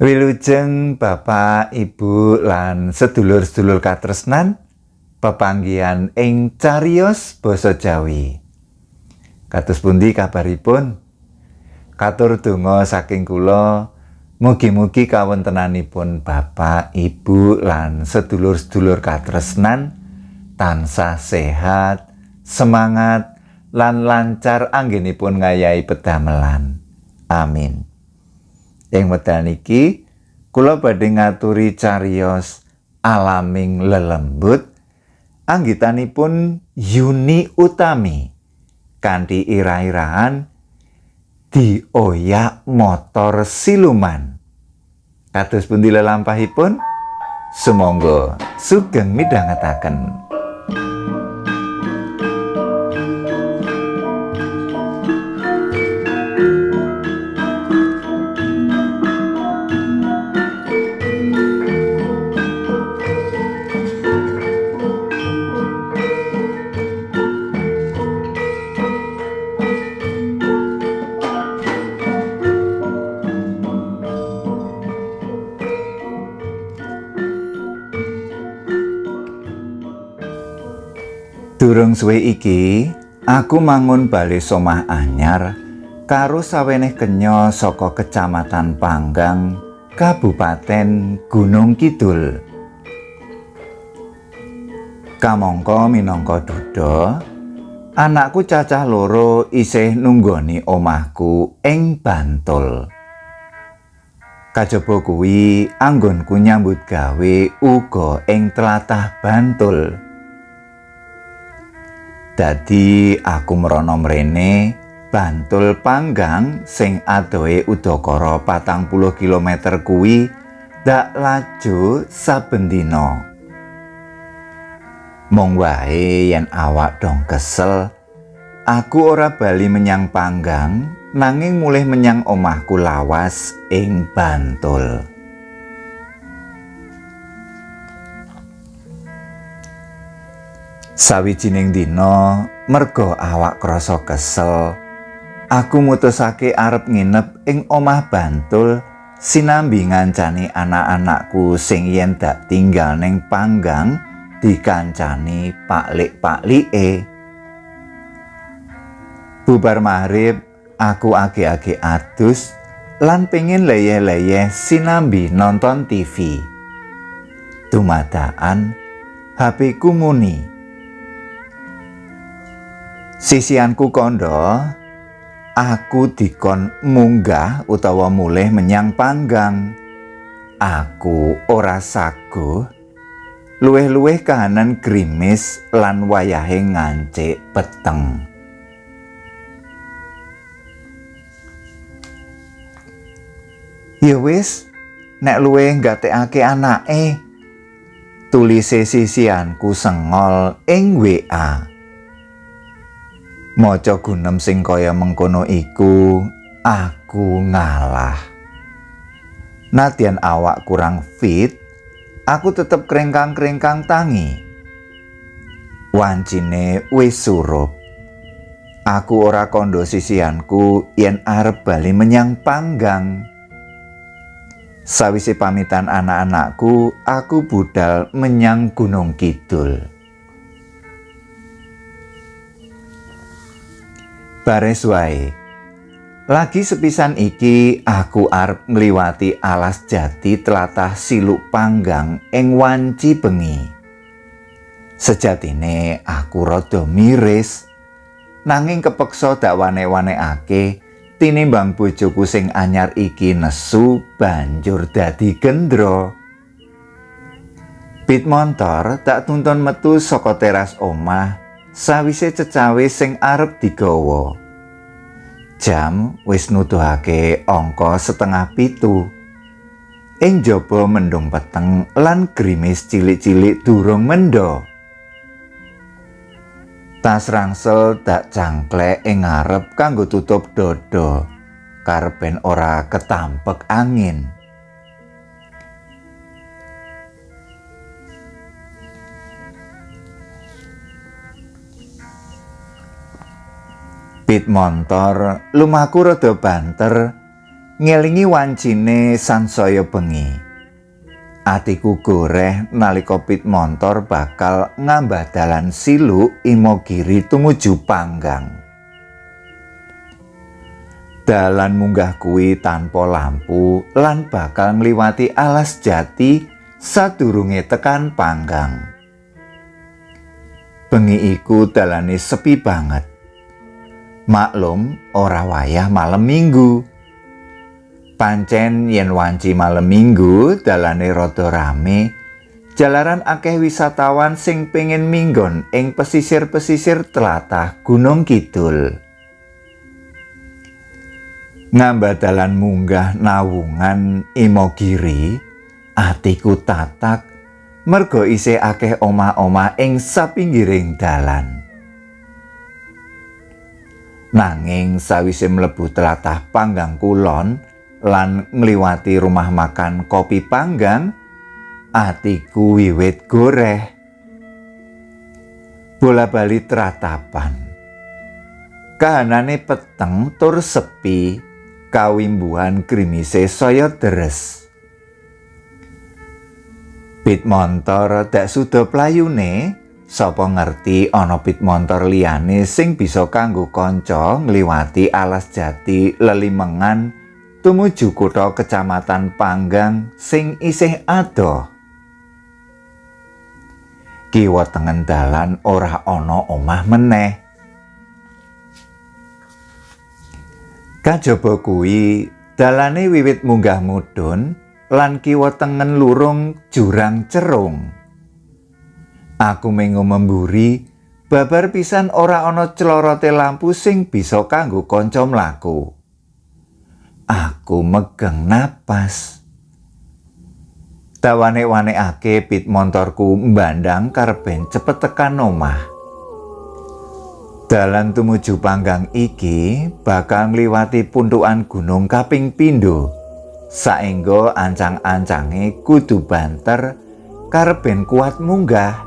Wilujeng Bapak, Ibu lan sedulur-sedulur katresnan pepanggihan ing cariyos basa Jawi. Kados pundi kabaripun? Katur donga saking kula, mugi-mugi kawontenanipun Bapak, Ibu lan sedulur-sedulur katresnan tansah sehat, semangat lan lancar anggenipun ngayahi pedamelan. Amin. Ing wekdal niki kula badhe ngaturi cariyos alaming lelembut anggitanipun Yuni Utami kanthi ira-iraan dioyak motor siluman. Kados pundi lelampahipun? Sumangga sugeng midhangetaken. Durung suwe iki, aku mangun bali somah anyar karo saweneh kenya saka Kecamatan Panggang, Kabupaten Gunung Kidul. Kamangka minangka duda, anakku cacah loro isih nunggoni omahku ing Bantul. Kajaba kuwi anggonku nyambut gawe uga ing tlatah Bantul. Dadi aku mrono mrene Bantul Panggang sing adohe udakara 40 km kuwi dak laju saben dina. Mung wae yen awak dong kesel, aku ora bali menyang Panggang nanging mulih menyang omahku lawas ing Bantul. Sawijining dina, merga awak krasa kesel, aku mutusake arep nginep ing omah Bantul sinambi ngancani anak-anakku sing yen dak tinggal ning Panggang dikancani paklik-paklike. Bubar maghrib, aku age-age adus lan pengin leyeh-leyeh sinambi nonton TV. Dumadakan HP ku muni. Sisianku kandha, aku dikon munggah utawa mulih menyang Panggang. Aku ora saguh, luwih-luwih kahanan grimis lan wayahe ngancik peteng. Ya wis, nek luwih nggatekake anake, tulise sisianku sengol ing WA. Maca gunem sing kaya mengkono iku, aku ngalah. Nadyan awak kurang fit, aku tetep krengkang-krengkang tangi. Wancine wis surup. Aku ora kandha sisianku yen arep bali menyang Panggang. Sawise pamitan anak-anakku, aku budal menyang Gunung Kidul. Bares wae. Lagi sepisan iki aku arep ngliwati alas jati tlatah Siluk Panggang ing wanci bengi. Sejatine aku rada miris, nanging kepeksa dak wane-wanekake tinimbang bojoku sing anyar iki nesu banjur dadi gendra. Pit montor tak tuntun metu saka teras omah sawise cecawe sing arep digawa. Jam wis nuduhake angka 6:30. Ing jaba mendung peteng lan grimis cilik-cilik durung mendha. Tas rangsel dak cangklek ing ngarep kanggo tutup dada, karep ben ora ketampek angin. Pit montor lumaku rada banter Ngelingi wancine sansaya bengi. Atiku goreh nalika pit montor bakal ngambah dalan Siluk Imogiri tumuju Panggang. Dalan munggah kuwi tanpa lampu lan bakal ngliwati alas jati sadurunge tekan Panggang. Bengi iku dalane sepi banget. Maklum ora wayah malem Minggu. Pancen yen wanci malem Minggu dalane rada rame, jalaran akeh wisatawan sing pengin minggon ing pesisir-pesisir tlatah Gunung Kidul. Ngambah dalan munggah Nawungan Imogiri, atiku tatak merga isih akeh omah-omah ing sapinggiring dalan. Nanging sawise mlebu tlatah Panggang Kulon lan ngliwati rumah makan Kopi Panggang, atiku wiwit goreh. Bola-bali tratapan. Kahanane peteng tur sepi, kawimbuhan grimise saya deres. Pit montor dak suda playune, sapa ngerti ana pit montor liyane sing bisa kanggo kanca ngliwati alas jati lelimengan tumuju kutha kecamatan Panggang sing isih adoh. Kiwa tengen dalan ora ana omah meneh. Kajaba kuwi dalane wiwit munggah mudhun lan kiwa tengen lurung jurang cerung. Aku mengo memburi babar pisan ora ana clorote lampu sing bisa kanggo kanca mlaku. Aku megeng napas. Dawane-wanekake pit montorku mbandang karben cepet tekan omah. Dalan tumuju Panggang iki bakal ngliwati puntukan gunung kaping pindho. Saengga ancang-ancange kudu banter karben kuat munggah.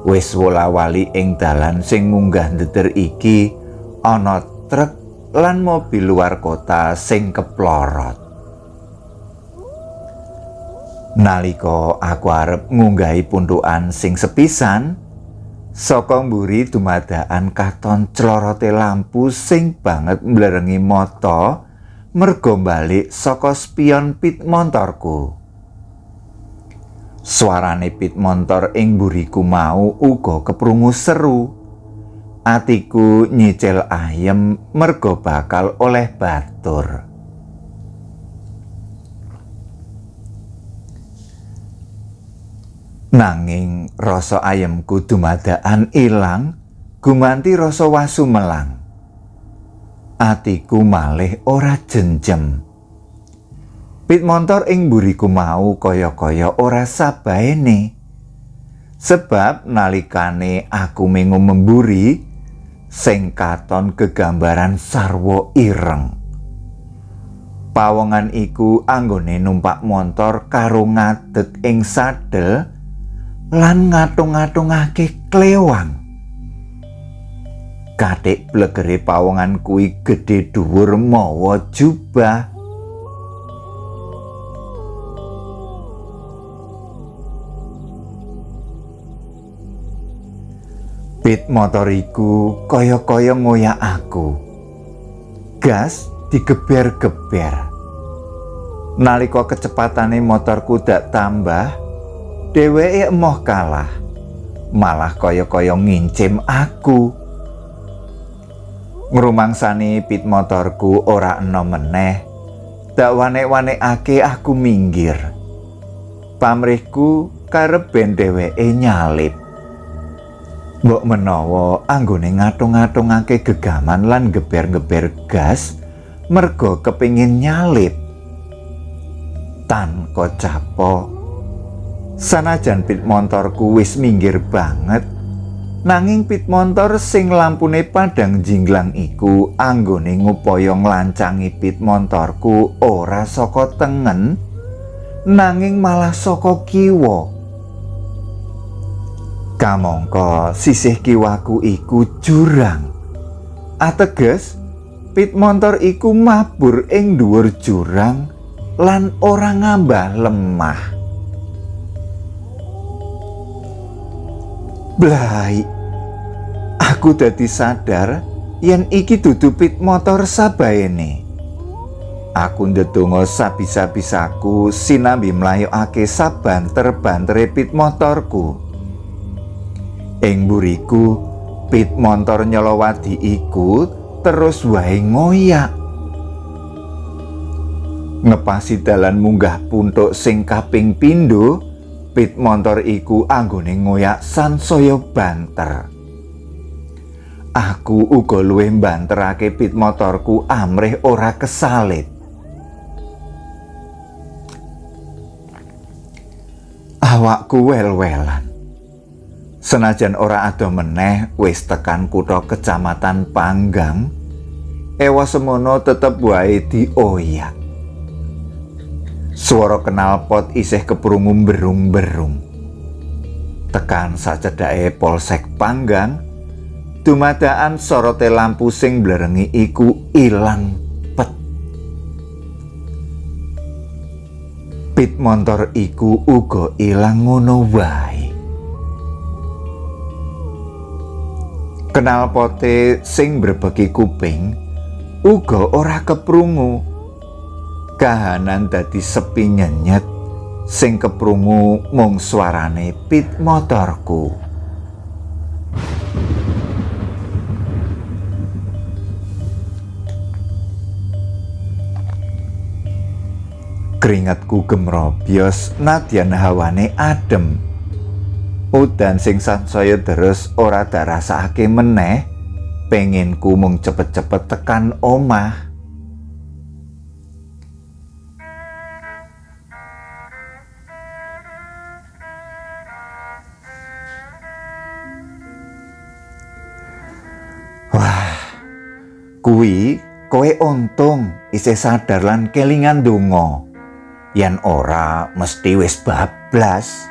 Wis wola-wali ing dalan sing munggah ndeder iki ana truk lan mobil luar kota sing keplorot. Nalika aku arep ngunggahi puntukan sing sepisan, saka mburi dumadakan katon clorote lampu sing banget mblerengi mata merga balik saka spion pit montorku. Suarane pit montor ing mburiku mau uga keprungu seru. Atiku nyicil ayem merga bakal oleh batur. Nanging rasa ayemku dumadakan ilang gumanti rasa wasu melang. Atiku malih ora jenjem. Pit montor ing mburiku mau kaya-kaya ora sabaene. Sebab nalikane aku mengo memburi, sing katon gegambaran sarwa ireng. Pawongan iku anggone numpak montor karo ngadeg ing sadel lan ngatung-ngatungake klewang. Katik blegere pawongan kuwi gedhe dhuwur mawa jubah. Pit motor iku kaya-kaya ngoyak aku. Gas digeber-geber. Nalika kecepatane motorku dak tambah, dheweke emoh kalah. Malah kaya-kaya ngincim aku. Ngrumangsani pit motorku ora enom meneh. Dak wanek-wanekake aku minggir. Pamrihku karep ben dheweke nyalip. Mbok menawa anggone ngatung-ngatungake gegaman lan geber-geber gas merga kepingin nyalip. Tanpa capo, sanajan pit montorku wis minggir banget, nanging pit montor sing lampune padhang jinglang iku anggone ngupaya nglancangi pit montorku ora saka tengen, nanging malah saka kiwa. Kamangka sisih kiwaku iku jurang. Ateges pit montor iku mabur ing dhuwur jurang lan ora ngambah lemah. Blai, aku dadi sadar yen iki dudu pit motor sabaene. Aku ndedonga sabisa-bisaku sinambi mlayokake sabanter-bantere pit motorku. Ing mburiku, pit montor Nyolowadi iku terus wae ngoyak. Ngepasi dalan munggah puntuk sing kaping pindho, pit montor iku anggone ngoyak sansaya banter. Aku uga luwih mbanterake pit motorku amrih ora kesalit. Awakku wel-welan. Senajan ora adoh meneh wis tekan kutha kecamatan Panggang, ewa semono tetep wae dioyak. Swara knalpot isih keprungu berung-berung. Tekan sacedhake Polsek Panggang, dumadakan sorote lampu sing mblerengi iku ilang pet. Pit montor iku uga ilang ngono wae. Knalpote sing mbrebeki kuping uga ora keprungu. Kahanan dadi sepi nyenyet, sing keprungu mung swarane pit motorku. Keringetku gemrobyos nadyan hawane adem. Udan sing sansaya deres ora darasakake meneh, penginku mung cepet-cepet tekan omah. Wah, kuwi kowe untung isih sadar lan kelingan donga. Yen ora mesti wis bablas.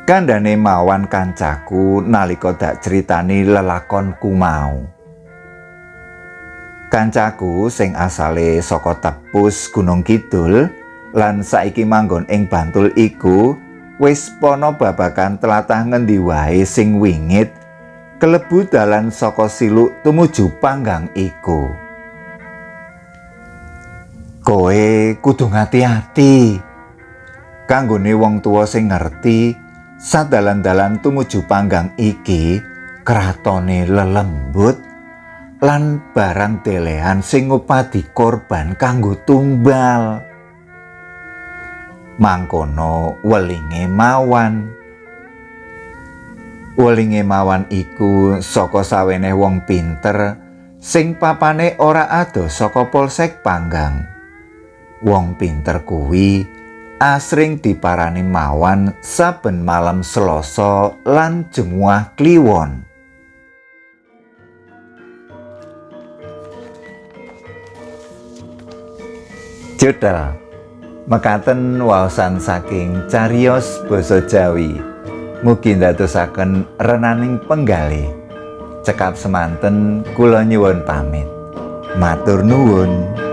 Kandhane Mawan kancaku nalika dak critani lelakonku mau. Kancaku sing asale saka Tepus Gunung Kidul lan saiki manggon ing Bantul iku wis pono babagan tlatah ngendi wae sing wingit kelebu dalan saka Siluk tumuju Panggang iku. Kowe kudu ngati-ati. Kanggone wong tuwa sing ngerti sadalan-dalan tumuju Panggang iki kratone lelembut lan barang delehan sing ngupadi korban kanggo tumbal. Mangkono welinge Mawan. Welinge Mawan iku saka saweneh wong pinter sing papane ora adoh saka Polsek Panggang. Wong pinter kuwi asring diparani Mawan saben malam Selasa lan Jemuah Kliwon. Jodel mekaten waosan saking cariyos basa Jawi. Mugi ndadosaken renaning penggalih. Cekap semanten kula nyuwun pamit. Matur nuwun.